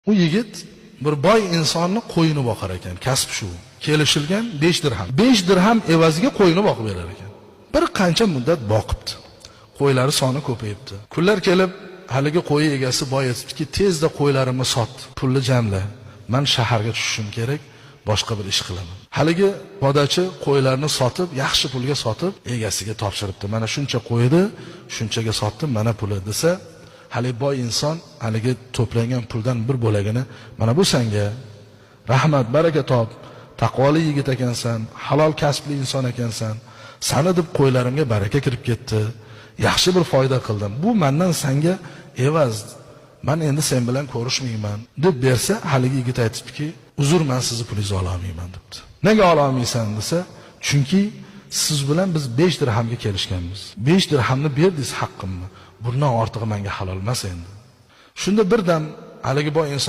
U yigit bir boy insonni qo'yini boqar ekan, kasb shu. Kelishilgan 5 dirham. 5 dirham evaziga qo'yini boqib berar ekan. Bir qancha muddat boqibdi. Qo'ylari soni ko'payibdi. Kunlar kelib haligi qo'yi egasi boy aytibdiki, tezda qo'ylarimni sot, pulni jamla. Man shaharga tushishim kerak, boshqa bir ish qilaman. Haligi podachi qo'ylarni sotib, yaxshi pulga sotib, egasiga topshiribdi. Mana shuncha qo'ydi, shunchaga sotdim, mana puli desa, haligi boy inson haligi to'plangan puldan bir bo'lagini mana bu senga, rahmat, baraka top, taqvoli yigit ekansan, halol kasbli inson ekansan, sani deb qo'ylarimga baraka kirib ketdi, yaxshi bir foyda qildim. Bu mendan senga evaz, man endi sen bilan ko'rishmayman deb bersa, haligi yigit aytibdiki, uzr, man sizni pulingizni ola olmayman debdi. Nega ola olmaysan desa, chunki siz bilan biz 5 dirhamga kelishganmiz. 5 dirhamni berdingiz haqqimni. Bundan ortig'i menga halol emas endi. Shunda birdam haligi boy inson